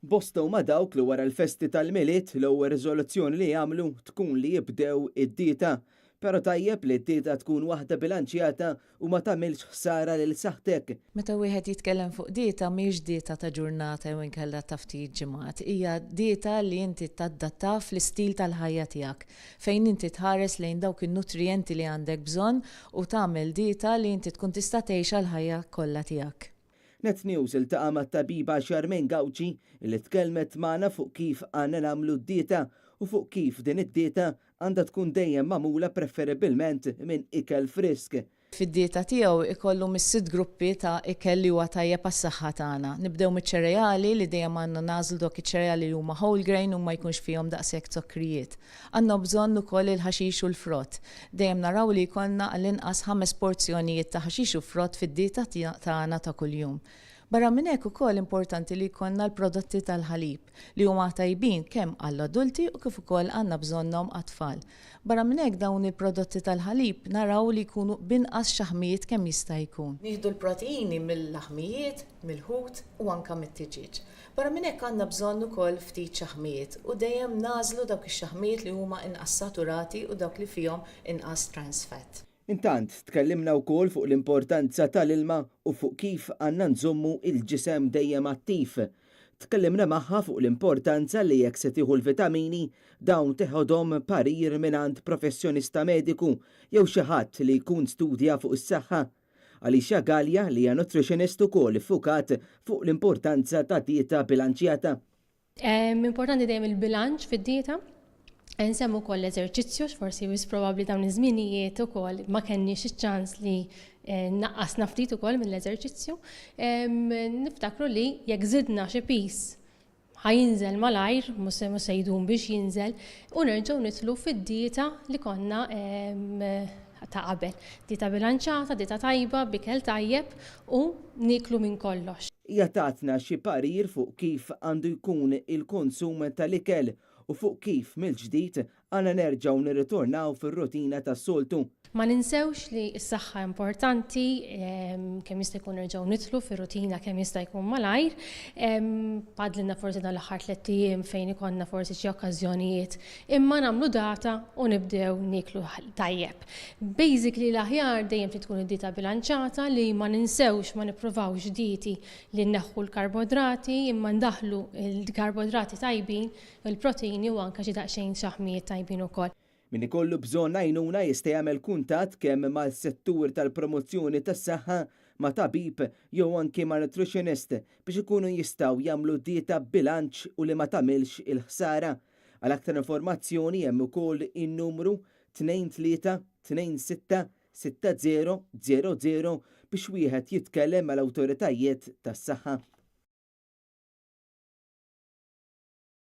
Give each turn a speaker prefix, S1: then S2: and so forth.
S1: Bosta huma dawk li wara l-festi tal-Milied l-ewwel riżoluzzjoni li jagħmlu tkun li jibdew id-dieta. Però tajjeb li d-dieta tkun waħda bilanċjata u ma tagħmilx ħsara lil saħħtek.
S2: Meta wieħed jitkellem fuq dieta mhijiex dieta ta' ġurnata jew inkella ta' ftit ġimgħat, hija dieta li inti tadattha fl-istil tal-ħajja tiegħek, fejn inti tħares lejn dawk in-nutrijenti li għandek bżonn u tagħmel dieta li inti tkun tista' tgħixha l-ħajja kollha tiegħek.
S1: Net News iltaqa' mat-tabiba Charmaine Gauci li tkellmet magħna fuq kif għandna nagħmlu d-dieta u fuq kif din id-dieta għandha tkun dejjem magħmula preferibilment minn ikel frisk.
S2: Fid-dieta tiegħu ikollu mis-sitt gruppi ta' ikel li huwa tajjeb għas-saħħa tagħna. Nibdew miċ-ċereali li dejjem għandna nagħżlu dawk iċ-ċereali li huma whole grain u ma jkunx fihom daqshekk zokkrijiet. Għandna bżonn ukoll il-ħaxix u l-frott. Dejjem naraw li jkollna għall-inqas ħames porzjonijiet ta' ħaxix u frott fid-dieta tagħna ta' kuljum. Barra minn hekk ukoll importanti li jkollna l-prodotti tal-ħalib li huma tajbin kemm għall-adulti u kif ukoll għandna bżonnhom għat-tfal. Barra minn hekk dawn il-prodotti tal-ħalib naraw li jkunu b'inqas xaħmijiet kemm jista' jkun. Nieħdu l-proteini mill-laħmijiet, mill-ħut u anke mit-tiġieġ. Barra minn hekk għandna bżonn ukoll ftit xaħmijiet u dejjem nagħżlu dawk ix-xaħmijiet li huma inqas saturati u dawk li fihom inqas trans fat.
S1: Intant, tkellimna wkoll fuq l-importanza tal-ilma u fuq kif għandna nżommu il-ġisem dejjem attiv. Tkellimna magħha fuq l-importanza li jekk se tieħu l-vitamini, dawn teħodhom parir mingħand professjonista mediku jew xi ħadd li jkun studja fuq is-saħħa. Alicia Gallia li hija nutritionist ukoll iffukat fuq l-importanza ta' dieta bilanċjata.
S3: Importanti dejjem il-bilanċ fid-dieta. Nsemmu wkoll l-eżerċizzju, forsi wisq probabbli dawn iż-żminijiet ukoll ma kenniex iċ-ċans li eh, naqqasna ftit ukoll mill-eżerċizzju. Niftakru li jekk żidna xi piż ħa jinżel malajr, mhux se jdum biex jinżel, u nerġgħu nidħlu fid-dieta li konna ta' qabel. Dieta bilanċata, dieta tajba, b'ikel tajjeb u nieklu minn kollox.
S1: Hija tatna xi parir fuq kif għandu jkun il-konsum tal-ikel u fuq kif mill-ġdid għandna nerġgħu nirritornaw fir-rutina tas-soltu.
S3: Ma ninsewx li s-saħħa importanti, kemm jista' jkun nerġgħu nidħlu fir-rutina kemm jista' jkun malajr. Fadlilna forsi dan l-aħħar tlett ijiem fejn ikollna forsi xi okkażjonijiet, imma nagħmlu data u nibdew nieklu tajjeb. Basically l-aħjar dejjem trid tkun id-dieta bilanċata li ma ninsewx ma nippruvawx dieti li nneħħu l-karboidrati imma ndaħħlu l-karboidrati tajbin, il-proteini u anke xi daqsxejn xaħmijiet tajbin ukoll.
S1: Min ikollu bżonn għajnuna jista' jagħmel kuntatt kemm mal-settur tal-promozzjoni tas-saħħa, ma' tabib jew anki ma' nutritionist biex ikunu jistgħu jagħmlu dieta b'bilanċ u li ma tagħmilx il-ħsara. Għal aktar informazzjoni hemm ukoll in-numru 23 26 60 00 biex wieħed jitkellem mal-awtoritajiet tas-saħħa.